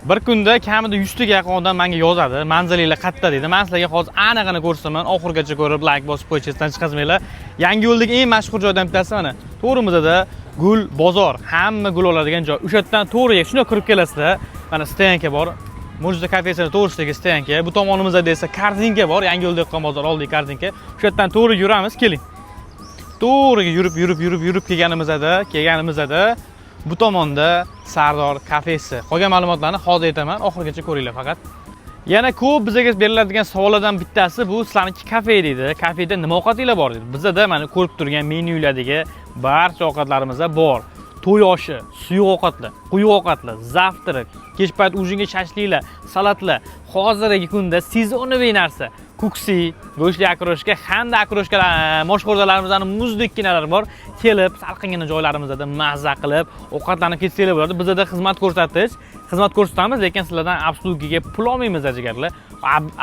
Bir kunda kamida 100 taga yaqin odam menga yozadi, manzilinglar qayerda deydi. Men sizlarga hozir anig'ini ko'rsataman. Oxirigacha ko'rib, like bosib qo'yish esdan chiqazmanglar. Yangi yo'ldagi eng mashhur joydan bittasi mana. To'g'rimizda Gul bozor, hamma gul oladigan joy. O'sha yerdan to'g'riga shunday kirib kelasizlar. Mana стоянка bor. Mo'jiza kafesini to'g'risidagi стоянка. Bu tomonimizda esa korzinka bor. Yangi yo'l dehqon bozor oldidagi korzinka. O'sha yerdan to'g'ri yuramiz, keling. To'g'riga yurib, yurib, yurib, yurib kelganimizda bu tomonda Sardor kafesi. Qolgan ma'lumotlarni hozir aytaman, oxirigacha ko'ringlar faqat. Yana ko'p bizga beriladigan savollardan bittasi bu sizlarniki kafe deydi. Kafeda nima ovqatinglar bor deydi. Bizada mana ko'rib turgan menyulardagi barcha ovqatlarimiz bor. To'y oshi, suyuq ovqatlar, quyuq ovqatlar, завтрак, kech payt ужин ga shashliklar, salatlar. Hozirgi kunda сезонный narsa. Kuksi, go'shtli окрошка hamda окрошка lar, moshxo'rdalarimizni muzdekkinalari bor. Kelib, salqingina joylarimizda mazza qilib ovqatlanib ketsanglar bo'ladi. Bizada xizmat ko'rsatamiz, lekin sizlardan обслуга ga pul olmaymiz, jigarlar.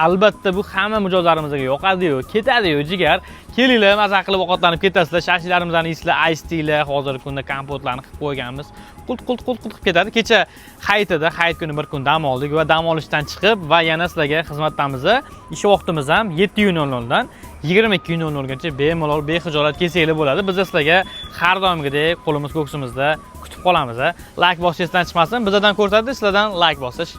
Albatta bu hamma mijozlarimizga yoqadi-yu, ketadi-yu, jigar. Kelinglar, maza qilib ovqatlanib ketasizlar, shashliklarimizni yeysizlar, ice tealar, hozirgi kunda kompotlarni qilib qo'yganmiz. Qult qult qult qult qilib ketadi. Kecha hayit edi, hayit kuni bir kun dam oldik va dam olishdan chiqib va yana sizlarga xizmatdamiz. Ish vaqtimiz ham 7:00 dan 22:00 gacha bemalol, bexijolat kelsanglar bo'ladi. Biz sizlarga har doimgidek qo'limiz ko'ksimizda kutib qolamiz. Like bosish esdan chiqmasin. Bizdan ko'rsatish, sizlardan like bosish.